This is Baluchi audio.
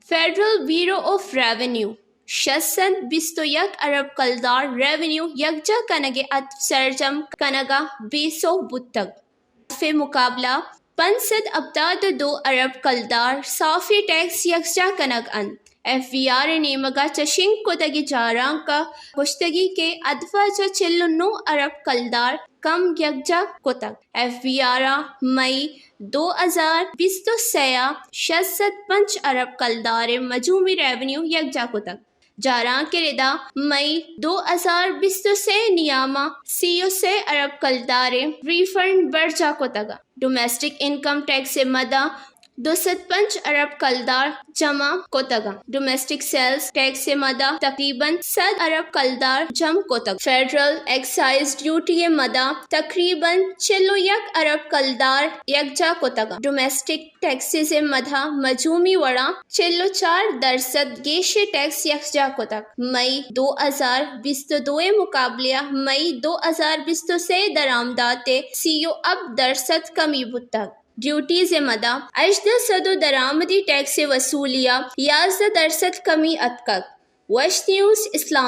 فیڈرل بیورو آف ریونیو شش سد بیست و یک ارب کلدار ریونیو یکجا کنگ ءِ ہدف سرجم کنگ ءَ بے سوب بوتگ۔ ہدف ءِ مقابلہ پنچ سد ہپتاد و دو ارب کلدار صافی ٹیکس یکجا کنگ انت۔ ایف بی آر ءِ نیمگ ءَ چہ شنگ کتگیں چارانک ءَ گوشتگی کہ ہدف ءَ چہ چل و نو ارب کلدار کم یکجا کتگ۔ ایف بی آر ءَ مئی دو ہزار بیست و سئے ءَ شش سد پنچ ارب کلدار ءِ مجموعی ریونیو یکجا کتگ۔ چارانک ءِ ردا مئی دو ہزار بیست و سئے ءِ نیام ءَ سی و سئے ارب کلدار ءِ ریفنڈ برجا کتگ۔ ڈومیسٹک انکم ٹیکس ءِ مد ءَ دو سد پنچ ارب کلدار جمع کتگ۔ ڈومیسٹک سیلز ٹیکس ءِ مد ءَ تقریباً سد ارب کلدار جمع کتگ۔ فیڈرل ایکسائز ڈیوٹی ءِ مد ءَ تقریباً چل و یک ارب کلدار یکجا کتگ۔ ڈومیسٹک ٹیکسز ءِ مد ءَ مجموعی وڑ ءَ چل و چار درسد گیشیں ٹیکس یکجا کتگ۔ مئی دو ہزار بیست و دو ءِ مقابلہ ءَ مئی دو ہزار بیست و سئے ءِ درآمدات ءَ سی و ہپت درسد کمی بوتگ۔ ڈیوٹیز ءِ مد ءَ ہژدہ سد و درآمدی ٹیکس ءِ وصولی ءَ یازدہ درسد کمی اتکگ۔ وش نیوز، اسلام